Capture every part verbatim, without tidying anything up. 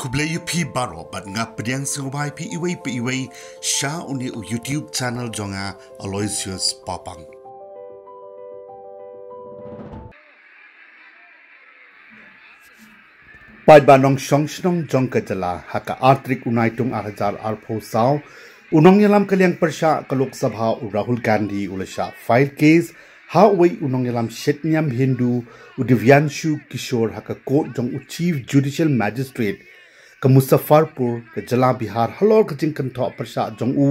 Khublei ïa phi baroh bad nga pdiang sngewbha ïa phi iwei pa iwei sha une u YouTube channel jong nga, Aloysius Papang. Paidbah nongshong shnong jong ka jylla, ha ka ar tarik u Naitung ar hajar arphew saw, u nongïalam ka liang pyrshah ka Lok Sabha u Rahul Gandhi u la shah file case ha uwei u nongïalam shitñiam Hindu u Divyanshu Kishore ha ka court jong u Chief Judicial Magistrate ka Muzaffarpur ka jylla Bihar halor ka jingkynthoh pyrshah jong u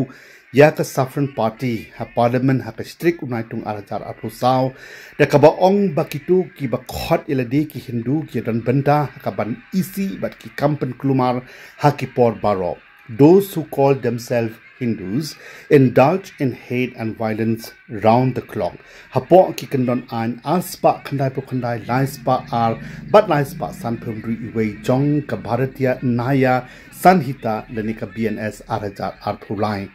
ïa ka Saffron Party ha Parliament ha ka shi tarik u Naitung ar hajar arphew saw, da kaba ong ba kito kiba khot ïa lade ki Hindu ki don bynta ha ka ban isih bad ki kam pynkulmar ha ki por baroh. Those who call themselves Hindus indulge in hate and violence round the clock. Hapoh ki kyndon aiñ ar spah khyndai phew khyndai, lai spah ar bad lai spah sanphew hynriew, iwei jong ka Bharatiya Nyaya Sanhita lane ka B N S ar hajar arphew lai.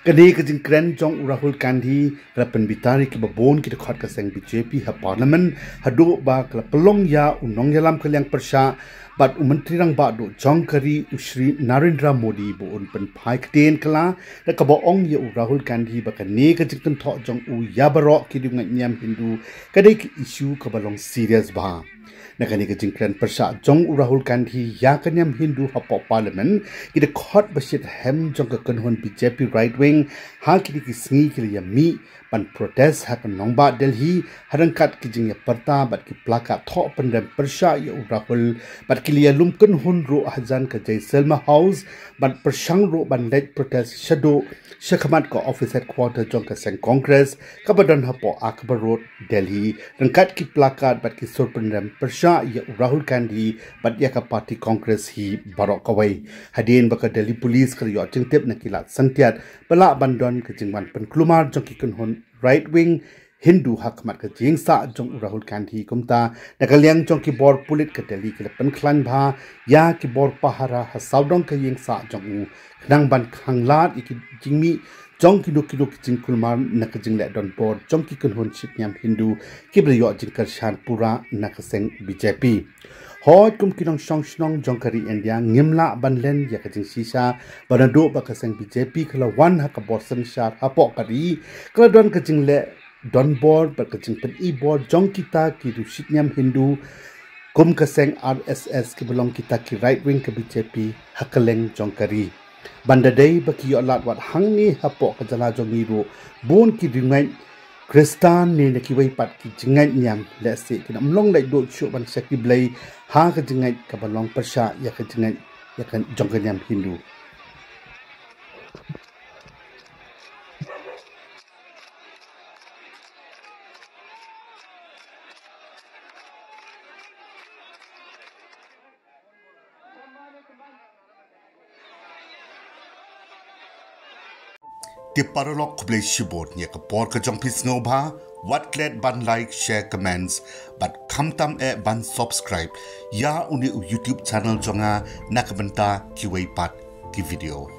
Kane ka jingkren jong u Rahul Gandhi ka la pynbitar ïa kiba bun ki dkhot ka seng B J P ha Parliament, haduh ba ka la pynlong ïa u nongïalam ka liang pyrshah bad u Myntri Rangbah Duh jong ka ri u Shri Narendra Modi ba un pynphai ktien kylla, da kaba ong ïa u Rahul Gandhi ba kane ka jingkynthoh jong u ïa baroh ki riewngeit niam Hindu ka dei ka issue kaba long serious bha. Na kane ka jingkren pyrshah jong u Rahul Gandhi ïa ka niam Hindu hapoh Parliament, ki dkhot ba shitrhem jong ka kynhun B J P right wing ha kine ki sngi ki la ïa mih ban protest ha ka nongbah Delhi, ha ryngkat ki jingïapyrta bad ki placard thoh pynrem pyrshah ïa u Rahul, bad ki la ïalum kynhun ruh hajan ka Jaisalmer House, bad pyrshang ruh ban leit protest shaduh sha khmat ka office headquarter jong ka seng Congress kaba don hapoh Akbar Road, Delhi, ryngkat ki placard bad ki sur pynrem pyrshah ïa u Rahul Gandhi bad ïa ka party Congress hi baroh kawei. Hadien ba ka Delhi Police ka la ïoh jingtip na ki lad sangtiat ba lah ban don ka jingwan pynkulmar jong ki kynhun right wing Hindu ha khmat ka jingïasaid jong u Rahul Gandhi, kumta na ka liang jong ki bor pulit ka Delhi ki la pynkhlaiñ bha ïa ki bor pahara ha sawdong ka jingïasaid jong u, khnang ban khanglad ïa ki jingmih jong kino kino ki jingkulmar na ka jingleh donbor jong ki kynhun shitñiam Hindu kiba la ïoh jingkyrshan pura na ka seng B J P. Hooid, kum ki nongshong shnong jong ka ri India, ngim lah ban len ïa ka jingshisha ba naduh ba ka seng B J P ka la wan ha ka bor synshar hapoh ka ri, ka la don ka jingleh donbor bad ka jingpyni bor jong kita ki riew shitñiam Hindu kum ka seng R S S kiba long kita ki right wing ka B J P ha kylleng jong ka ri. Ban da dei ba ki ïoh lad wat hangne hapoh ka jylla jong ngi ruh, bun ki riewngeit Khristan ne na kiwei pat ki jingngeit niam, lehse kin ym long lait duh shuh ban shakri Blei ha ka jingngeit kaba long pyrshah ïa ka jingngeit ïa ka jong ka niam Hindu. Te paralok, khublei shibun ïa ka por ka jong phi sngewbha. Wat klet ban like, share, comments bad khamtam eh ban subscribe ïa une u YouTube channel jong nga na ka bynta kiwei pat ki video.